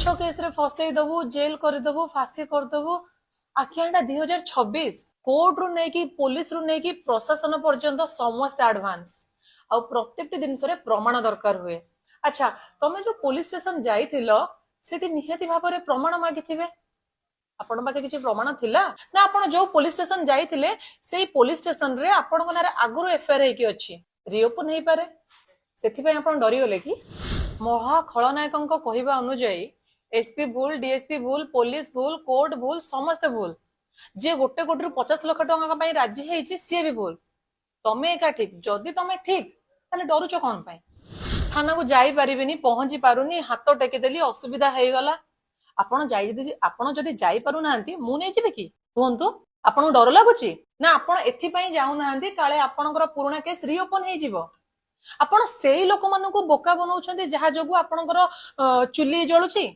ମିଛ କେସରେ ଫସେଇ ଦବୁ, ଜେଲ କରିଦବୁ, ଫାଶୀ କରିଦବୁ। ଆଜ୍ଞା, ଏଇଟା 2026। କୋର୍ଟରୁ ନେଇକି, ପୋଲିସରୁ ନେଇକି ପ୍ରଶାସନ ପର୍ଯ୍ୟନ୍ତ ସମସ୍ତେ ଆଡଭାନ୍ସ। ଆଉ ପ୍ରତ୍ୟେକଟି ଜିନିଷରେ ପ୍ରମାଣ ଦରକାର ହୁଏ। ଆଚ୍ଛା, ତମେ ଯୋଉ ପୋଲିସ ଷ୍ଟେସନ ଯାଇଥିଲ, ସେଠି ନିହାତି ଭାବରେ ପ୍ରମାଣ ମାଗିଥିବେ। ଆପଣଙ୍କ ପାଖେ କିଛି ପ୍ରମାଣ ଥିଲା ନା ଆପଣ ଯୋଉ ପୋଲିସ ଷ୍ଟେସନ ଯାଇଥିଲେ, ସେଇ ପୋଲିସ ଷ୍ଟେସନରେ ଆପଣଙ୍କ ନାଁରେ ଆଗରୁ ଏଫଆଇଆର ହେଇକି ଅଛି, ରିଓପନ ହେଇପାରେ, ସେଥିପାଇଁ ଆପଣ ଡରିଗଲେ କି? ମହା ଖଳନାୟକଙ୍କ କହିବା ଅନୁଯାୟୀ ଏସପି ଭୁଲ, ଡିଏସପି ଭୁଲ, ପୋଲିସ ଭୁଲ, କୋର୍ଟ ଭୁଲ, ସମସ୍ତେ ଭୁଲ। ଯିଏ 1 କୋଟିରୁ 50 ଲକ୍ଷ ଟଙ୍କା ପାଇଁ ରାଜି ହେଇଛି, ସିଏ ବି ଭୁଲ। ତମେ ଏକା ଠିକ। ଯଦି ତମେ ଠିକ, ତାହେଲେ ଡରୁଛ କଣ ପାଇଁ? ଥାନାକୁ ଯାଇପାରିବିନି, ପହଞ୍ଚି ପାରୁନି, ହାତ ଟେକିଦେଲି, ଅସୁବିଧା ହେଇଗଲା। ଆପଣ ଯଦି ଯାଇପାରୁନାହାନ୍ତି, ମୁଁ ନେଇଯିବି କି? କୁହନ୍ତୁ। ଆପଣଙ୍କୁ ଡର ଲାଗୁଛି ନା ଆପଣ ଏଥିପାଇଁ ଯାଉନାହାନ୍ତି, କାଳେ ଆପଣଙ୍କର ପୁରୁଣା କେସ୍ ରିଓପନ ହେଇଯିବ? ଆପଣ ସେଇ ଲୋକମାନଙ୍କୁ ବୋକା ବନଉଛନ୍ତି, ଯାହା ଯୋଗୁ ଆପଣଙ୍କର ଚୁଲି ଜଳୁଛି।